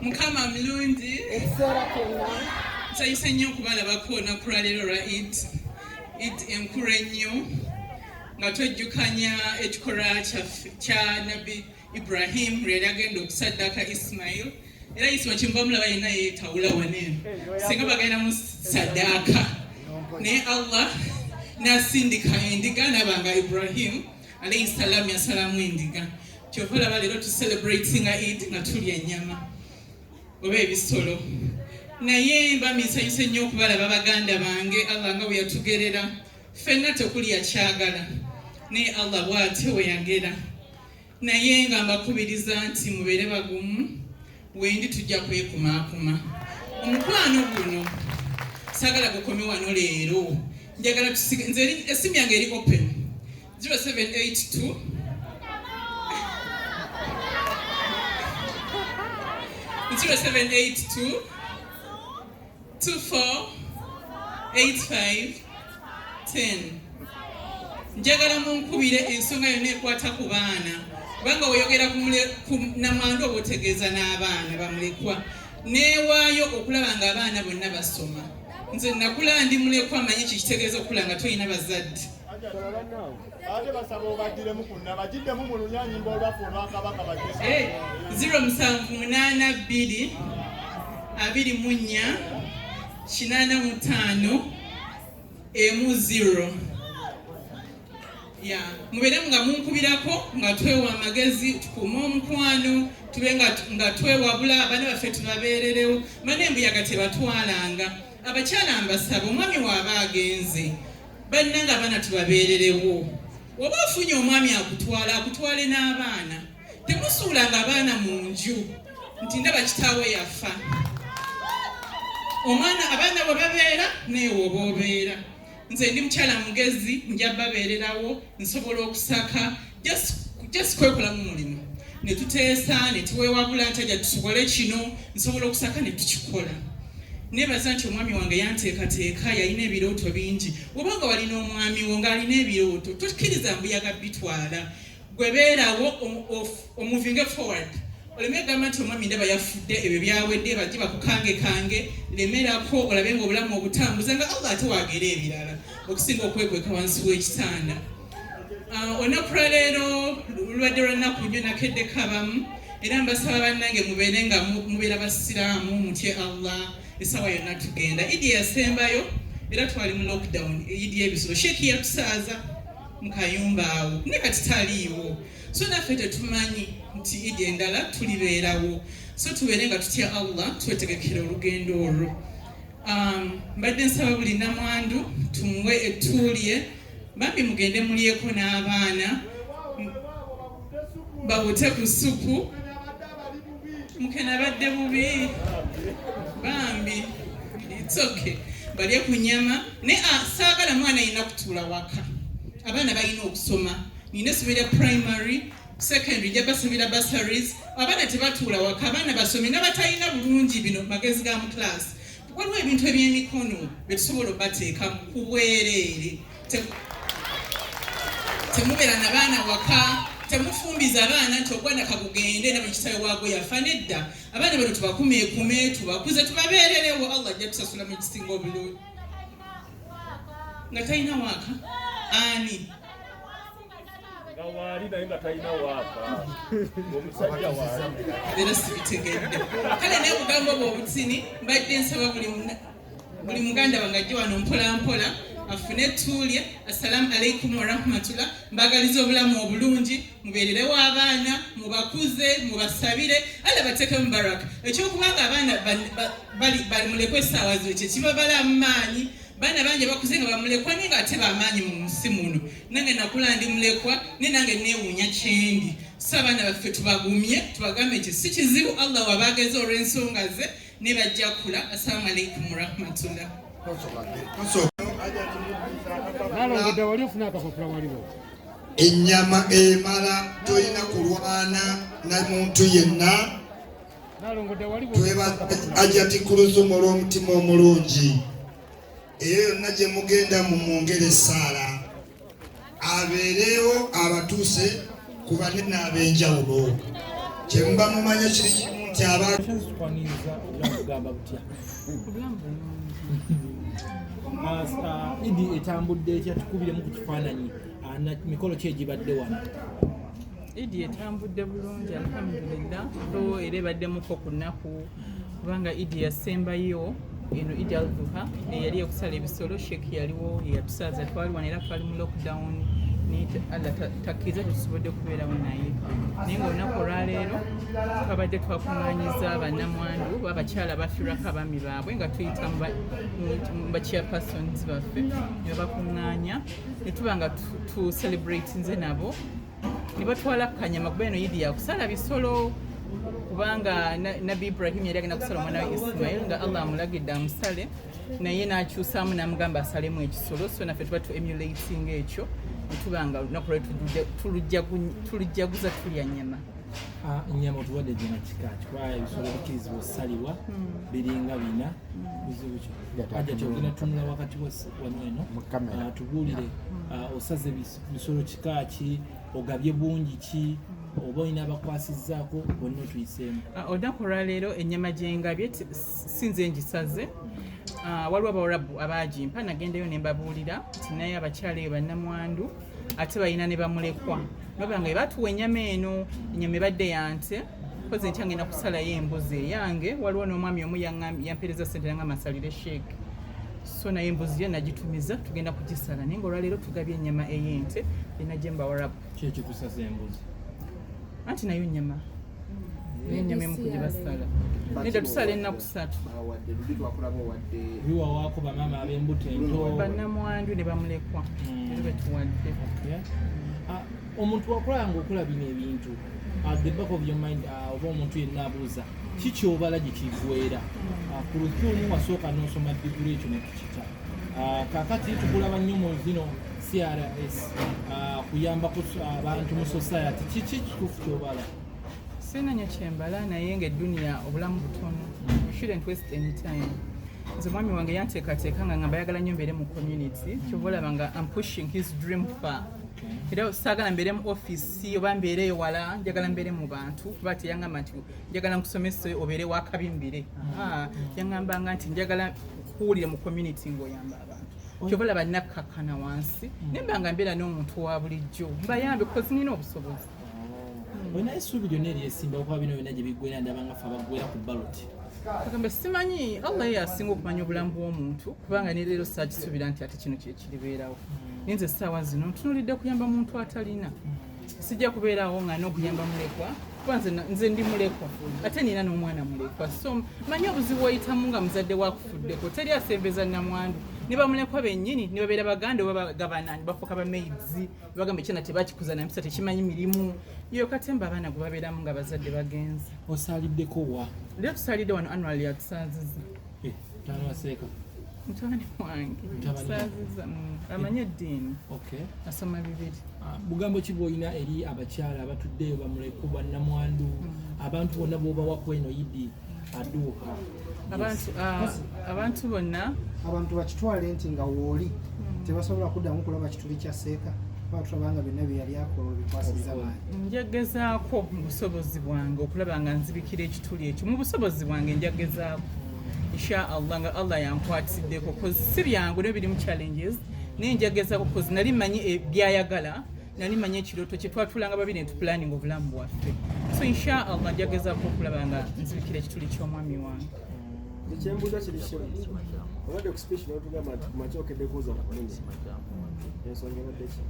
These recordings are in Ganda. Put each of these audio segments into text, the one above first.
Mukama mulungi ekiseera kyonna. Nsanyuse nnyo okubalabako olunaku lwaleero lwa Eid, Eid enkulu ennyo, nga twejjukanya ekikolwa kya Nabbi Ibrahim lwe yali agenda okusaddaaka Ismail. Era Ismail kyemuva mulaba yenna yeetawula wano eno, singa bagenda mu saddaaka, naye Allah n'asindika endiga n'aba nga Ibrahim alayhi salam yasalamu endiga. Kyova olaba leero tu celebratinga Eid nga tulya ennyama oba ebisolo. Naye mbami nsanyuse nnyo okubalaba baganda bange. Allah nga bwe yatugerera ffenna tekuli yakyagala, naye Allah bw'atyo bwe yagera. Naye nga mbakubiriza nti mubeere bagumu, wendi tujja kwekumaakuma. Omukwano guno saagala gukome wano leero, njagala tusige. Nze essimu yange eri open 0782 0782 24 85 10. Njagala munkubire ensonga yonna ekwata ku baana, kubanga weyogera ku namwandu oba otegeeza n'abaana bamulekwa. Neewaayo okulaba nga abaana bonna basoma. Nze nakula ndi mulekwa, manyi kikitegeeza okukula nga tolina bazadde. Ate basaba obaddiremu ku nnamba, giddemu mu lunyanyimba olwaffe olwakabaka bagise. 0782 24 85 emu 0. Ya, mubeere nga munkubirako nga twewa amagezi, tukuume omukwano, tube nga twewabula abaana baffe, tubabeererewo. Bana embuyaga tebatwalanga. Abakyala mbasaba, omwami waaba agenze, bannanga abaana tubabeererewo. Oba ofunye omwami akutwala, akutwale n'abaana. Temusuulanga abaana mu nju nti ndaba kitaawe yafa. Omwana, abaana bwe babeera neewe oba obeera. Nze ndi mukyala mugezi, nja babeererawo, nsobola okusaka, just kwekolamu mulimu ne tuteesa ne tuwewabula nti aja tusobole kino, nsobola okusaka ne tukikola. Nebaza nti omwami wange yanteekateeka, yalina ebirooto bingi. Oba nga walina omwami wo ng'alina ebirooto, tokkiriza mbuyaga bitwala. Gwe beerawo omuvinge forward, oleme gamba nti omwami ndaba yafudde, ebyo byawedde, bajje bakukangekange. Lemerako olabe nga obulamu obutambuza nga Allah ate wagera ebirala, okusinga okwekweka wansi w'ekitanda. Olunaku lwaleero lubadde lwa nnaku nnyo, nakeddeko abamu, era mbasaba bannange mubeere nga mubeera basiraamu, mutye Allah. Essaawa yonna tugenda Idi eyasembayo, era twali mu lockdown, Idi y'ebisolo. Sheeki yatusaaza mu kayumba awo, naye kati taliiwo, so naffe tetumanyi nti Idi endala tulibeerawo. So tubeere nga tutya Allah, twetegekere olugendo olwo. Mbadde nsaba buli namwandu tumuwe ettuulye. Bambi mugende mulyeko n'abaana, bawute ku supu. Mukene abadde bubi bambi, it's okay, balye ku nyama. Naye saagala mwana yina kutuula waka, abaana balina okusoma. Nina essomero lya primary, secondary, nja basabira bursaries. Abaana tebatuula waka, abaana basome. N'abatalina bulungi bino magezi ga mu class, waliwo ebintu ebyemikono byetusobola obateekamu ku bwereere. Temubeera na baana waka, temufumbiza abaana nti ogwana kagugende nabwe kitawe waagwe yafa. Nedda, abaana bano tubakumeekume, tubakuze, tubabeererewo. Allah ajja tusasula mu kisinga obulungi. Nga talina waaka ani? Nga waali naye nga talina waaka, omusajja waali. Era sibitegedde. Kale naye obugambo obwo obutini, mbadde nsaba buli muganda wange ajje wano mpola mpola afune ettuulye. Assalamu alaikum warahmatullah. Mbagaliza obulamu obulungi, mubeererewo abaana, mubakuze, mubasabire, alla bateekemu baraka. Ekyokubanga abaana bali mulekwa essaawa zino kyekibabala mu maanyi. Baana bangi bakuze nga bamulekwa, naye nga ate bamaanyi mu nsi muno. Nange nakula ndi mulekwa, naye nange neewuunya kyendi. So abaana baffe tubagumye, tubagambe nti si kizibu, Allah wabaageza olw'ensonga ze, ne bajja kula. Assalamu alaikum warahmatullah. Nalongodde wali ofuna akapapula waliwo. Ennyama emala, tolina kulwana na muntu yenna. Nalongodde waliwo. Twebaza Ajati Kuluzumu olw'omutima omulungi. Eyo yonna gye mugenda mu mwongere essaala, abeerewo abatuuse ku banene ab'enjawulo. Kye muba mumanye kiri kimu nti Nti aba Tukwaniriza. Obulamu bugamba butya? Obulamu bulungi. Idi etambudde etya? Tukubiremu ku kifaananyi. Mikolo ki egibadde wano? Idi etambudde bulungi, alhamdulillah. So era ebaddemuko ku nnaku kubanga Idi yasembayo eno, Idi al-Dhuha, eyali okusala ebisolo. Sheikh yaliwo, yeyatusaaza. Twali wano era twali mu lockdown, naye Allah takkiriza, tetusobodde kubeerawo naye. Naye nga olunaku olwaleero twabadde twakuŋŋanyiza bannamwandu, abakyala bafiirwako abaami baabwe, nga tuyita mu ba chairpersons baffe ne babakuŋŋaanya ne tuba nga tu celebrate nze nabo ne batwala kanyama, kuba eno Idi yakusala bisolo, kubanga Nabbi Ibrahim yali agenda kusala omwana we Ismail, nga Allah amulagidde amusale, naye n'akyusaamu n'amugamba asalemu ekisolo. So naffe tuba tu emulating ekyo netuba nga olunaku lwe tulujjaguza, tulya nyama. Ennyama otuwadde gye kika kikuba ebisolo bikkirizibwa osalibwa biringa bina. Bizibu ki ajja kyogenda tunula wakati wano eno? Mu kamera. Tubuulire, osaze bisolo kika ki, ogabye bungi ki, oba olina abakwasizzaako, bonna otuyiseemu. Olunaku olwaleero ennyama gyengabye si nze ngisaze. Waliwo abawarabu abagimpa, nagendayo ne mbabuulira nti naye abakyala eyo bannamwandu ate balina ne bamulekwa, nabanga batuwa ennyama eno. Ennyama ebadde yante koze ntya, ngenda kusalayo embuzi eyange. Waliwo n'omwami omu yampeereza sente nangamba nsalire sheeke, so naye embuzi ye nagitumiza, tugenda kugisala. Naye nga olwaleero tugabye ennyama ey'ente enajje mbawarabu. Ki ekikusaza embuzi? Anti nayo nyama, naye ennyama emu ku gye basala. Nedda, tusala ennaku 3. Bawadde luli twakulaba owadde. Biwawaako bamaama ab'embuto ento. Bannamwandu ne bamulekwa era betuwadde. Okay. Omuntu wakulaba nga okola bino ebintu, at the back of your mind, oba omuntu yenna abuuza ki kyobala gye kigwera. Ku lukyumu wasooka n'osoma diguli, ekyo ne tukita. Kaakati tukulaba nnyo mu zino CRS, kuyambako abantu mu society. Kiki kituufu kyobala? Sirina nnyo kyembala, naye nga edduniya obulamu butono. We shouldn't waste any time. Nze omwami wange yanteekateeka nga ngamba ayagala nnyo mbeere mu community, kyova olaba nga I'm pushing his dream far. Era saagala mbeere mu office oba mbeereyo wala, njagala mbeere mu bantu, kuba teyangamba nti njagala nkusomese obeere wakabimbire. Yaŋŋambanga nti njagala kuwulire mu community ng'oyamba abantu, kyova olaba nakkakkana wansi naye mba nga mbeera n'omuntu wa bulijjo mbayambe, because nina obusobozi. Olina essuubi lyonna eryesimba, okuba bino byonna gye biggwera ndaba nga ffe abaggwera ku ballot? Agamba simanyi, Allah ye asinga okumanya obulamu bw'omuntu, kubanga ne leero saakisuubira nti ate kino kyekiribeerawo. Naye nze essaawa zino ntunuulidde kuyamba muntu atalina. Sijja kubeerawo nga n'okuyamba mulekwa, kuba nze ndi mulekwa ate nina n'omwana mulekwa, so manyi obuzibu oyitamu nga muzadde wakufuddeko. Teri asembeza namwandu, ne bamulekwa bennyini ne babeera baganda oba bagabana ne bafuuka bamaids, bagamba ekyana tebakikuza nampisa, tekimanyi mirimu. Yo katemba abaana gwe babeeramu nga bazadde bagenze. Osaliddeko wa? Leero tusalidde wano, Annual yatusaaziza. Mutabani wa seeka? Mutabani wange. Mutabani wa- Yatusaaziza, amanyi eddiini. Asoma bibiri. Bugambo ki bw'olina eri abakyala abatuddeyo, bamuleku, bannamwandu, abantu bonna b'obawaku eno Idi aduuka? Abantu bonna. Abantu bakitwale nti nga wooli tebasobola kuddamu kulaba kituli kya seeka, kuba tulabanga byonna bye yali akola obikwasiza maanyi. Njagezaako mu busobozi bwange okulaba nga nzibikira ekituli ekyo mu busobozi bwange. Njagezaako insha Allah nga Allah yankwatiddeko, cause si byangu, naye birimu challenges, naye njagezaako, cause nali manyi byayagala, nali manyi ekirooto kye twatulanga babiri ne tuplanning obulamu bwaffe. So insha Allah njagezaako okulaba nga nzibikira ekituli ky'omwami wange. Ekyembuuza kiri kimu. Obadde ku speech n'otugamba nti kumakya okedde kuuza ku nnimi. Ensonga ebadde ki?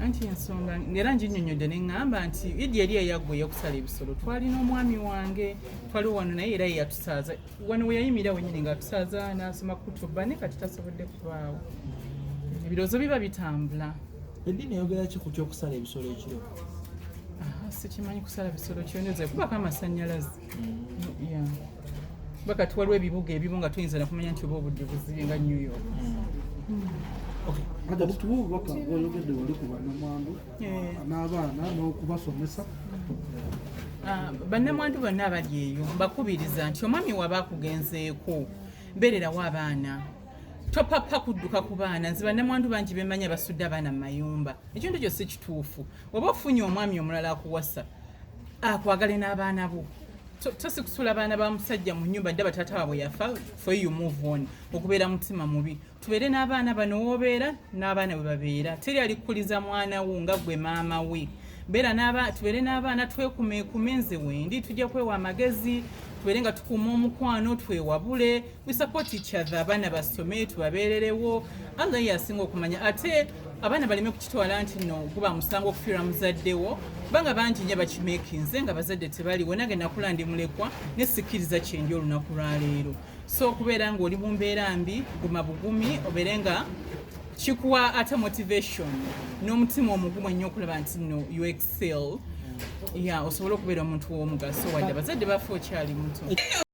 Anti ensonga era nginyonyodde ne ŋŋamba nti Idi eri eyaggwa ey'okusala ebisolo twalina omwami wange, twaliwo wano naye, era ye yatusaaza wano we yayimirira wenyini ng'atusaaza n'asoma kutuba, naye kati tasobodde kubaawo. Ebirowoozo biba bitambula. Eddiini eyogera ki ku kyokusala ebisolo ekiro? Sikimanyi kusala bisolo kyoneze kubako amasannyalaze. Yeah. Kuba kati waliwo ebibuga ebimu nga tuyinza nakumanya nti oba obudde buzibye nga New York. Hajjati, tuwa obubaka bw'oyogedde wali ku bannamwandu n'abaana n'okubasomesa. Bannamwandu bonna abali eyo mbakubiriza nti omwami waba akugenzeeko, mbeererawo abaana, topapa kudduka ku baana. Nze bannamwandu bangi bemanyi abasudde abaana mu mayumba. Ekintu ekyo si kituufu. Oba ofunye omwami omulala akuwasa, akwagale n'abaana bo. Tosi kusula baana ba musajja mu nyumba, ndaba taata waabwe yafa, for you move on. Okubeera mutima mubi, tubeere n'abaana bano woobeera n'abaana bwe babeera. Teri alikukuliza mwana wo nga gwe maama we. Beera n'aba, tubeere n'abaana, twekumeekume. Nze wendi, tujja kwewa amagezi, tubeere nga tukuuma omukwano, twewabule, we support each other. Abaana basome, tubabeererewo. Allah ye asinga okumanya. Ate abaana baleme kukitwala nti no guba musango okufiirwa muzaddewo, kubanga bangi nnyo bakimeekinze nga bazadde tebaliwo. Nange nakula ndi mulekwa, ne sikkiriza kyendi olunaku lwaleero. So okubeera ng'oli mu mbeera mbi, guma bugumi, obeere nga kikuwa ate motivation n'omutima omugumu ennyo okulaba nti no, you excel, yeah, osobole okubeera omuntu w'omugaso wadde abazadde bafe okyali muto.